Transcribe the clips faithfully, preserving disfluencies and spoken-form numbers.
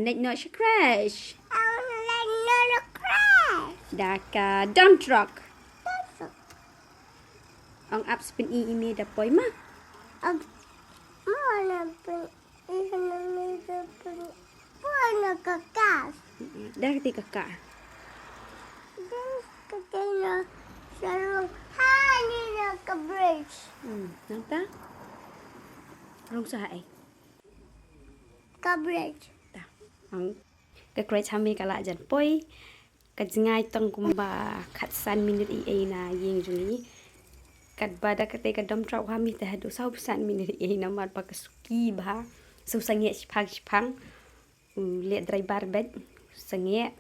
Leit noh sha creche. Ang leit noh sha creche. Da ka dump truck. Dump truck. Ong ap sa pyni ïa me da poi ma. Ap. Mo na pyni ïa me da pyni. Poi na ka kas. Da kata ka ka. Da kata na sarong hani na ka bridge. Hmm, nangta? Rung sa ai. Ka bridge. Ta. Ang ka creche ha me ka la jan poi. Ka jngai tang kumba khatsan minit ei ei na ïing jong ngi. Katba da kata ka dump truck ha me te haduh saw phew san minit ei ei namar ba ka suki bha. Saw sangeh shipang shipang. U leh driver bad sangeh.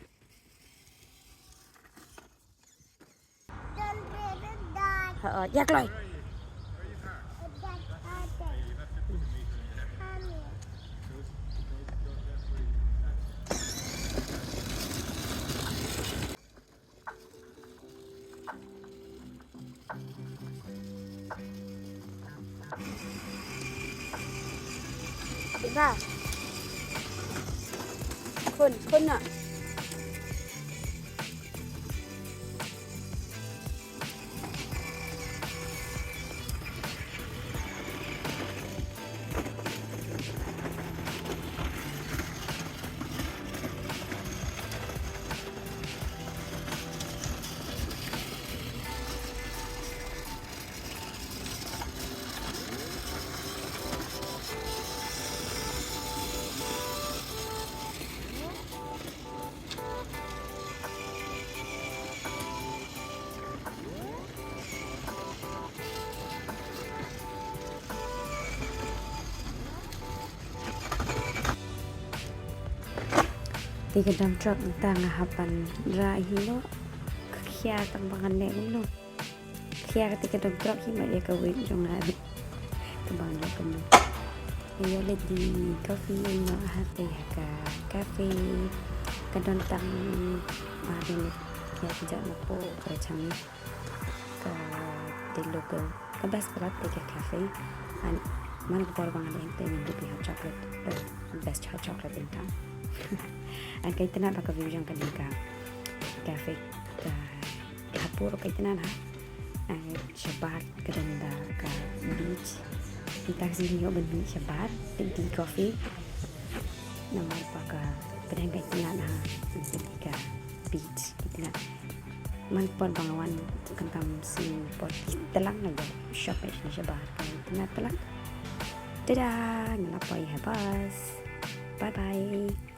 Ha, ïa kloi. Ba. Khun, khun na. Te ka dump truck nangta nga hap ban rah hi lo. Ka khia tang ba ngan leh kumno. Khia kata ka dump truck hi ma ïa ka weight jong nga. Ka bang ïa kumno. Ïa leh di coffee ïa nga ha te ha ka cafe. Ka don tang ma dei ne ïa ka jaka napoh ka chang. Ka te local, ka best palat te ka cafe. And man ka por ba nga leh te nga dup ïa hot chocolate, eh, best hot chocolate in town. And ka itynnad ba ka view jong kane ka cafe ka, ka hapoh ruh ka itynnad ha. And shabar ka don da ka beach. Ita ka sini ïoh ban mih shabar, take tea coffee. Namar ba ka pdeng ka itynnad ha, ka beach ka itynnad. Man por ba nga wan khamtam sien por ki tlang nga ïa shop ïa shini shabar ka internet palat. Tada, nga la poi ha bus. Bye bye.